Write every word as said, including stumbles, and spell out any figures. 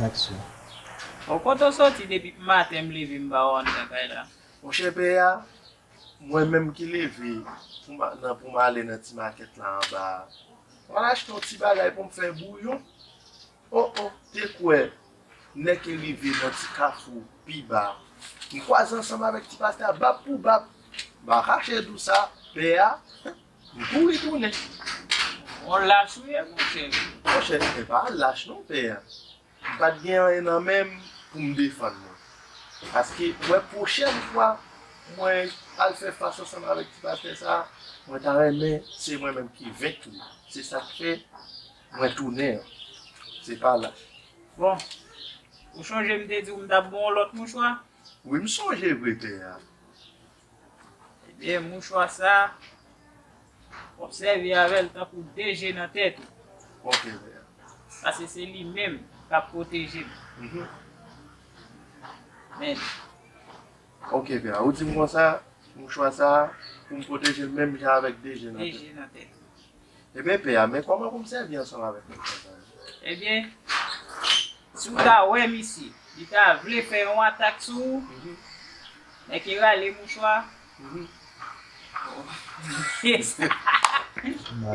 Aksyon. Ou kote w soti depi maten m leve m pa wè w anndan kay la? Monchè pè a, mwen menm ki leve pou m a- nan pou m ale nan ti makèt la anba a. M al achte yon ti bagay pou m fè bouyon. O o, te kwè nèg ki rive nan ti kafou pi ba. M kwaze ansanm avèk ti pastè a bab pou bab. M pa kache di w sa, pè a, m kouri tounen. On lach ou ye, monchè. Monchè, e pa lach non, pè a. M pa t gen anyen nan men m pou m defann mwen. Paske mwen pwochèn fwa mwen al fè fas ansanm avèk ti pastè sa, mwen ta renmen se mwen menm ki venk li. Se sa k fè mwen tounen an. Se pa lach. Bon, ou chonje m te di w m t ap ba w yon lòt mouchwa? Wi, m sonje vre, pè a. Ebyen, mouchwa sa, w ap sèvi avè l tankou de je nan tèt ou. Ok, pè a. Paske se li menm k ap pwoteje m. Mhm. Men, Ok, pè a. Ou di m konsa, mouchwa sa, pou m pwoteje l menm jan avèk de je nan de tèt. Je nan tèt. Ebyen, pè a, men kòman pou m sèvi ansanm avèk mouchwa sa yo? Ebyen, si w ta wè misye, li ta vle fè yon atak sou ou, Mhm. men ki rale mouchwa. Mhm.